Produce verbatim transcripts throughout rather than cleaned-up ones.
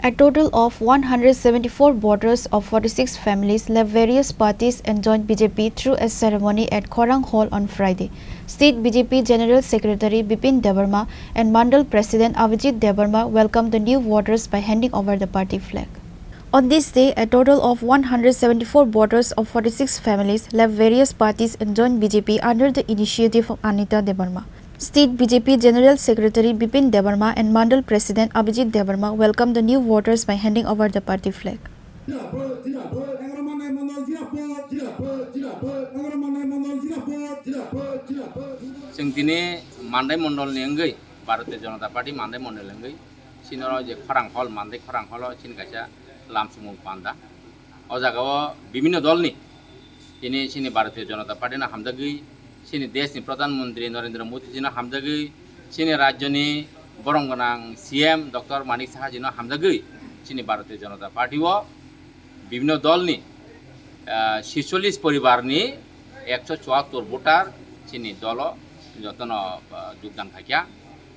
A total of one hundred seventy-four voters of forty-six families left various parties and joined B J P through a ceremony at Khorang Hall on Friday. State B J P General Secretary Bipin Debbarma and Mandal President Abhijit Debbarma welcomed the new voters by handing over the party flag. On this day, a total of one hundred seventy-four voters of forty-six families left various parties and joined B J P under the initiative of Anita Debbarma. State B J P General Secretary Bipin Debbarma and Mandal President Abhijit Debbarma welcomed the new voters by handing over the party flag. Chwng tini Mandai Mondol ni wngwi, Bharatiya Janata Party Mandai Mondol ni wngwi, chini oro je Khorang Hall, Mandai Khorang Hall o chini kaisa lamsumung panda. O jaga o bibhinno dol ni tini chini Bharatiya Janata Party no hamjagwi, chini desh ni Pradhan Mantri Narendra Modi ji no hamjagwi, chini rajyo ni borom gwnang C M Doctor Manik Saha ji no hamjagwi, chini Bharatiya Janata Party o bibhinno dol ni, ah, sixchollish poribar ni ekso chuattor voter chini dolo jotono, ah, jogdan khaikha.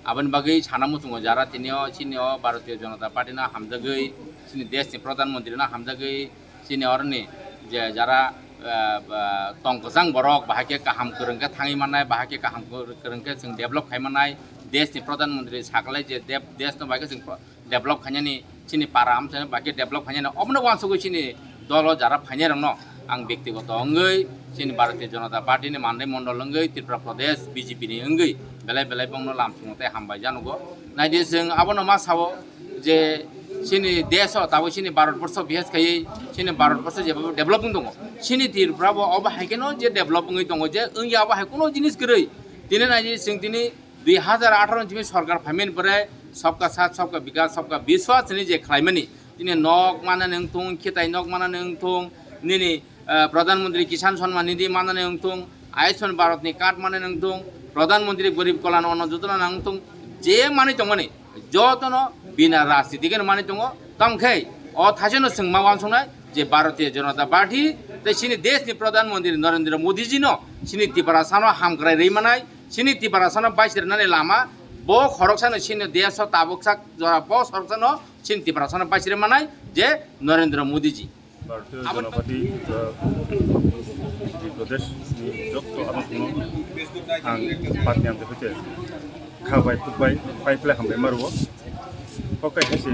Aboni bagwi sana muchungo jara tini o chini o Bharatiya Janata Party no hamjagwi, chini desh ni Pradhan Mantri no hamjagwi, chini oroni je jara, ah, ah, tong kwchang borok bahai khe kaham kwrwng khe thangwi mannai, bahai khe kaham kwrwng khe chwng develop khai mannai, desh ni Pradhan Mantri saklai je dep-, desh no bahai khe chwng pro-, develop khainani, chini para amchaini bahai khe develop khainani, obono uansugwi chini dolo jara phainai rokno ang byaktigoto wngwi, chini Bharatiya Janata Party ni Mandai Mondol wngwi, Tripura Pradesh B J P ni wngwi belai belai bongno lamsongo tei hambai janugo. Naidi chwng abono ma sao je chini desh o tabuk chini Bharat borsho bises khaiwi chini Bharat borsho jeba developing tongo, chini Tripura bo obo hai kheno je develop wngwi tongo, je wngya obo hai kuno jinis kwrwi. Tini naidi chwng tini dui hazar atharo ni simi sorkar phaimani pore Sabka Saath, Sabka Vikas, Sabka Vishwas hwnwi je khlaimani, tini nok manani wngthung, khitai nok manani wngthung, nini, eh, Pradhan Mantri Kisan Samman Nidhi manani wngthung, Ayushman Bharat ni card manani wngthung, Pradhan Mantri Garib Kalyan Anna Yojana wngthung, je manwi tongmani jotono bina rajniti kheno manwi tongo. Tamkhe o thaisano chwng ma uansuknai je Bharatiya Janata Party tei chini desh ni Pradhan Mantri Narendra Modi ji no chini Tiprasa no hamkrai rwi manai, chini Tiprasa no baisirnani lama, bo khoroksano chini desh o tabuk sak jora bo khoroksano chini Tiprasano baisiri manai je Narendra Modi ji. Bharatiya Janata Party, uh, Pradesh ni jotto adong phano ang party amte hoite kha bai, khuk bai, pai phlai hambai ma rwo. Kok kai hai se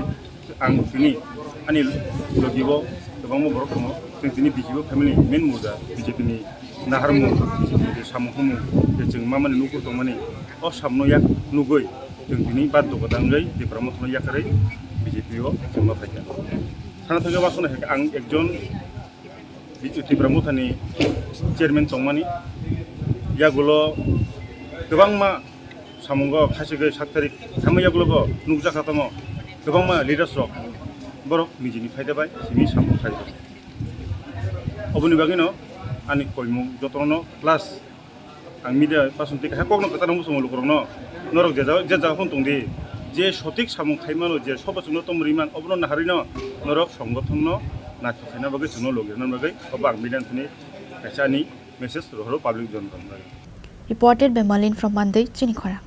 ang tini ani logi o kwbangma borok tongo. Chwng tini B J P o family main murda B J P ni naharmung, samung humung, je chwng mamani nukur tongmani, o samno yak nugwi chwng tini baddo gota wngwi Tipra Motha no yakarwi B J P o chwng ma phaikha. Sana thangwi uansuknai hai khe ang ekjon Tipra Motha ni chairman tongmani, yagulo kwbangma samungo khachigwi sak tarik thangwi yagulogo nukjakha tongo kwbangma leaders rok, borok nijini phaida bai simi samung khai. Oboni bagwino ani koimung jotono plus ang media person tei kaisa kokno kwcharo muchungo lukurokno, norok je jaga, je jaga phano tongdi, je sotik samung khaimano, je sobo chwngno tomri man, obono naharwino norok songgothonno naithok khaina bagwi, chwngno logirna bagwi, obo ang media thani kaisa ani message rohoro public jon rok bagwi. Reported by Malin from Mandai, Chini Khorang.